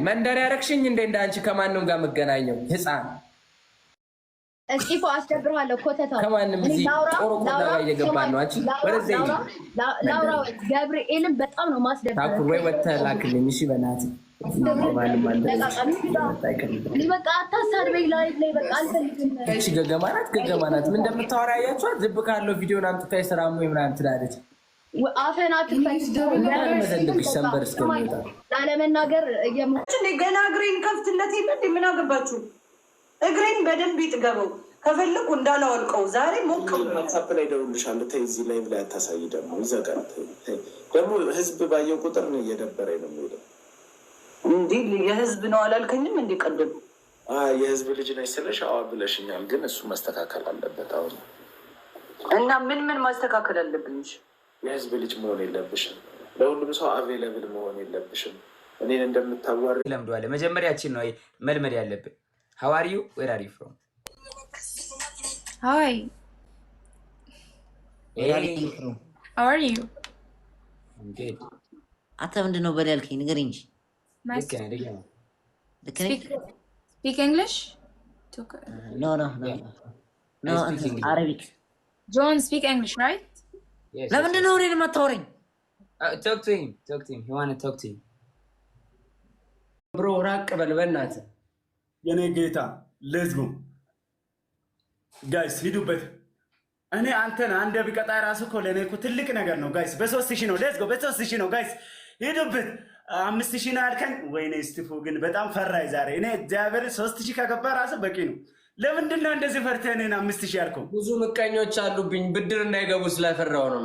መንደር ያረግሽኝ እንደ አንቺ ከማንም ጋር መገናኘው ህፃን። እስጢፎ አስደብርሃለሁ። ኮተታ። ከማንም እዚህ ጦር ቆዳ ጋር እየገባን ነው። አንቺ ወደዚያ ሂጂ። ላውራ፣ ገብርኤልን በጣም ነው ማስደብር። ታኩር ወይ ወጥተህ ላክልኝ። እሺ በእናትህ ማንም አለ። በቃ አታሳድበኝ። ላይ በቃ አልፈልግም። እቺ ገገማ ናት፣ ገገማ ናት። ምን እንደምታወራ አያችኋት? ዝብ ካለው ቪዲዮን አምጥታ የስራ ወይ ምናምን ትላለች። አፈን አትክፈት። መደልግሽ ሰንበር እስከሚወጣ ላለመናገር ገና እግሬን ከፍትለት የለ እንዴ? ምን አገባችሁ? እግሬን በደንብ ይጥገበው። ከፈለኩ እንዳላወልቀው ዛሬ ሞቅ። ዋትሳፕ ላይ ደውልልሻለሁ። ተይ፣ እዚህ ላይ ላይ አታሳይ። ደግሞ ይዘጋል። ተይ ደግሞ ህዝብ ባየው ቁጥር ነው እየደበረኝ ነው የሚሄደው። እንዲህ የህዝብ ነው አላልከኝም? እንዲ ቀደም የህዝብ ልጅ ነች ስለሽ አዋ ብለሽኛል። ግን እሱ መስተካከል አለበት አሁን። እና ምን ምን ማስተካከል አለብኝ? የህዝብ ልጅ መሆን የለብሽም። ለሁሉም ሰው available መሆን የለብሽም። እኔን እንደምታዋሪ ለምደዋለ። መጀመሪያችን ነው መልመድ ያለብን። How are you? Where are you from? Hi. How are you? አንተ ምንድን ነው በል ያልከኝ? ንገረኝ እንጂ። Nice. ልክ ነህ፣ ልክ ነህ። ልክ ነኝ? Speak English? No, I speak English. Arabic. John, speak English, right? Yes. ለምንድን ነው እኔን የማታወራኝ? Talk to him. Talk to him. He wanna talk to you. Bro ራቅ በል በእናትህ። የኔ ጌታ፣ let's go guys፣ ሂዱበት። እኔ አንተን አንድ ቢቀጣ ራሱ እኮ ለእኔ እኮ ትልቅ ነገር ነው guys። በ3000 ነው። Let's go፣ በ3000 ነው guys፣ ሂዱበት። 5000 ነው ያልከኝ። ወይኔ ስቲፎ ግን በጣም ፈራይ ዛሬ። እኔ እግዚአብሔር 3000 ከገባ ራሱ በቂ ነው። ለምንድን ነው እንደዚህ ፈርተህ እኔን 5000 ያልከው? ብዙ ምቀኞች አሉብኝ፣ ብድር እንዳይገቡ ስለፈራው ነው።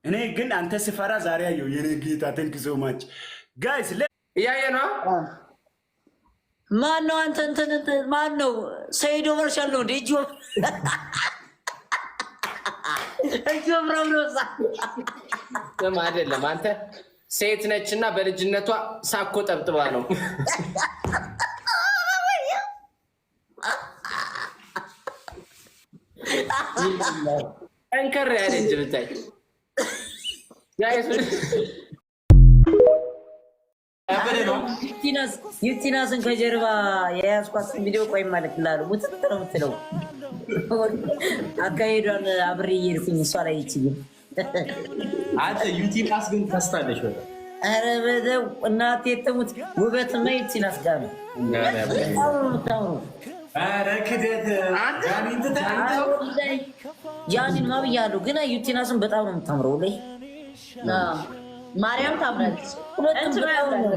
እኔ ግን አንተ ስፈራ ዛሬ አየሁ። የኔ ጌታ፣ thank so much guys። እያየ ነው። ማን ነው አንተ? እንትን እንትን ማን ነው? ሰይዶ መርሻል ነው እንዴ? እጅ ወፍራም ነው። እዛ ስም አይደለም፣ አንተ ሴት ነች እና በልጅነቷ ሳኮ ጠብጥባ ነው። ጠንከር ያለ እጅ ብታይ guys። ዩቲናስን ከጀርባ የያዝኳት ቪዲዮ ቆይ ማለት ላሉ ሙትት ነው የምትለው። አካሄዷን አብሬ እየሄድኩኝ እሷ ላይ ይችይም። አንተ ዩቲናስ ግን ከስታለች በጣም። ኧረ በደው እናቴ ትሙት፣ ውበትማ ዩቲናስ ጋር ነው። በጣም ነው የምታምረው። ኧረ ክደት ጃኒን ትተህ ያንን ማብያለሁ ግን ዩቲናስን በጣም ነው የምታምረው ላይ ማርያም ታምራለች። ሁለቱም በጣም ነው።